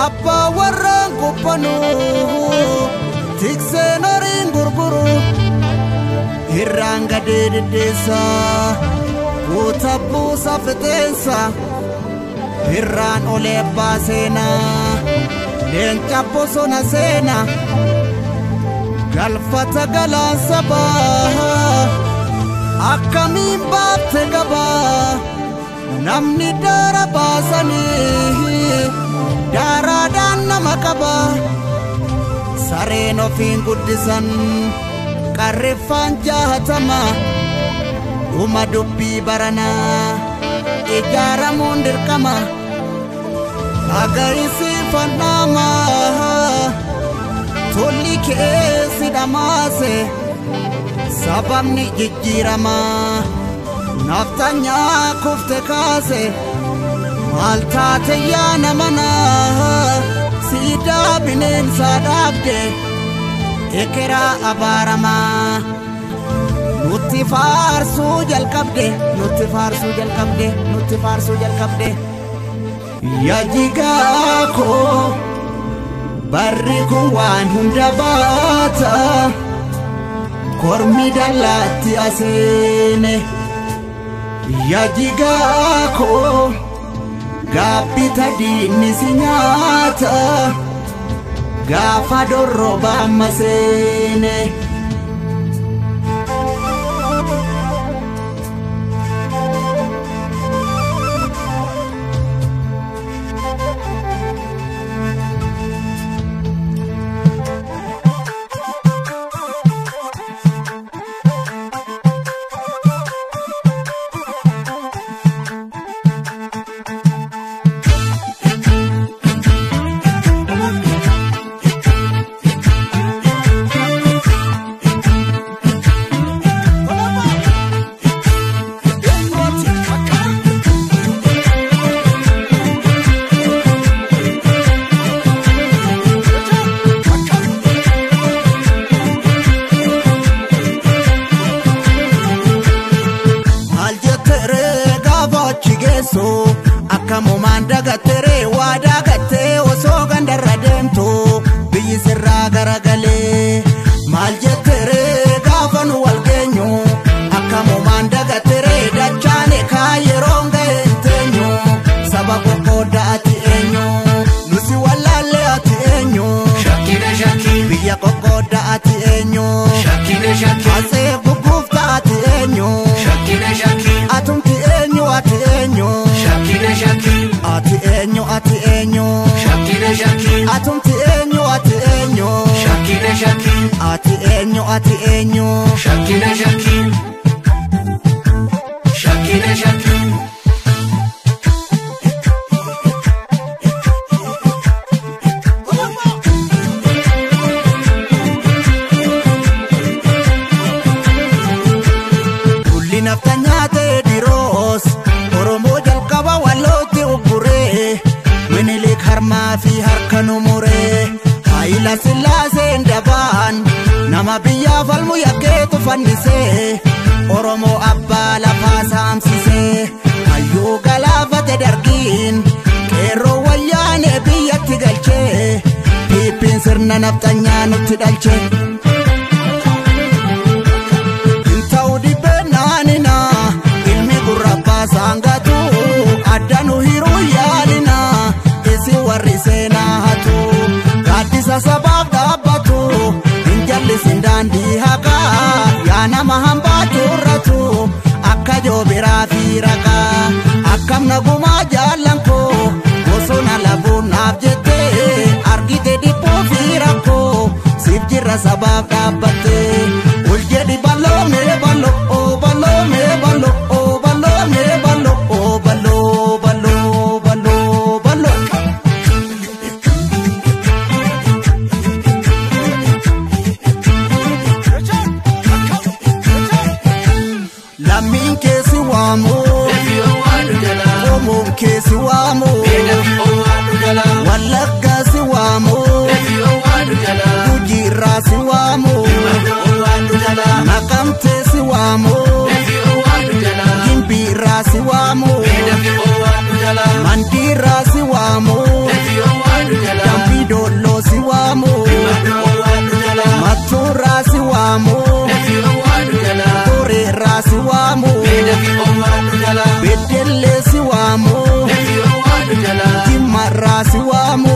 Abbaa warraan qophanuu tikseen horiin gurguru irraan gadee deddeessa guuta buusa fixeensa irraan olee abbaa seenaa leenca bosona seena galfata galaan sabaa akkamiin baafte gabaa namni daara baasanii daaraadhaan nama qaba sareen ofiin guddisan qarreeffaan jahatama dhuma dubbii baranaa ijaaramuun dirqama agarsiifannama tolli keessi dhamaase sababni jijjiirama naftanyaa kufte kaase maal taate yaa nama naa siidaa bineensaa dhaabde ekeraa abaaramaa nutti faarsuu jalqabde nutti faarsuu jalqabde nutti faarsuu jalqabde yaa jigaa koo barri kun waan hunda baata kormi dallaatti aseene yaa jigaa koo gaabbita diinni si nyaata gaafa dorroba amma seene. Akkamumaan dagattee waa dagattee osoo gandarra deemtu biyyi sirraa garagalee maal jetteree gaafa nu wal geenyu akkamumaan dagattee dachaane kaa yeroon ga'e hin teenyu saba qoqqoodda ati eenyu nusi wallaallee ati eenyu biyya qoqqoodda ati eenyu asee gugguufta ati eenyu atumti eenyu ati eenyu. Ati eenyu ati eenyu atumti eenyu ati eenyu ati eenyu ati eenyu. Tulli naftanyaa ta'e diroos Oromoo jalqaba wallootti ugguree Minilik harmaa fi harka nu muree Hayila Sillaaseen dabaan nama biyyaa falmu yakkeetu fannisee Oromoo abbaa lafaa saamsisee hayyuu galaafate dargiin qeerroo wayyaanee biyyatti galchee piippiin sirna naftanyaa nutti dhalche. Hin dhibbee naanina ilmi gurrabbaa saangatu adda nu hiruu yaalina isin warri seenaa hatu gaaddisa sabaaf dhaabbatu hin jallisin daandii haqaa yaa nama hambaa turratu akka joobiraa fi raqaa akkam nagumaa jaallan koo bosona labuun naaf jettee argite dhiphuu fi rakkoo siif jirra sabaaf dhaabbattee ol jedhi bal'oo mee bal'oo oo bal'oo mee bal'oo oo bal'oo mee bal'oo oo bal'oo bal'oo bal'oo bal'oo. Lammiin keessi waamu Oromoon keessi waamu Wallaggaa si waamu Gujiirraa si waamu Naqamtee si waamu Gimbiirraa si waamu Mandiirraa si waamu. si waamu,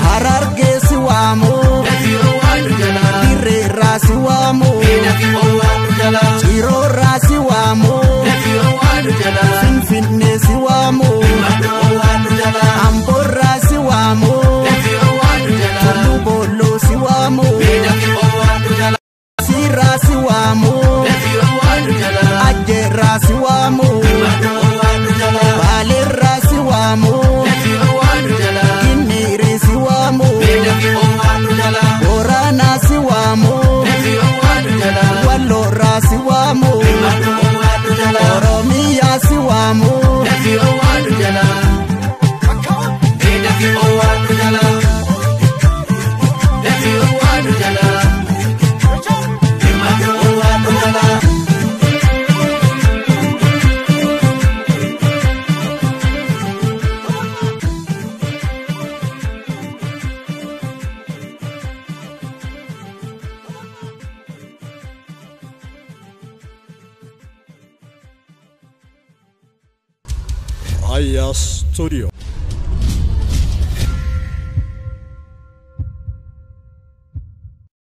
Harargee si waamu, Dirreerraa si waamu, Ciroorraa si waamu, Finfinnee si waamu, Amboorraa si waamu, Tulluu Boolloo si waamu, Siirraa si waamu, Ajjeerraa si waamu, Baaleerraa si waamu, Ginniirii si waamu, Booranaa si waamu, Walloorraa si waamu, Oromiyaa si waamu. Aya Studio.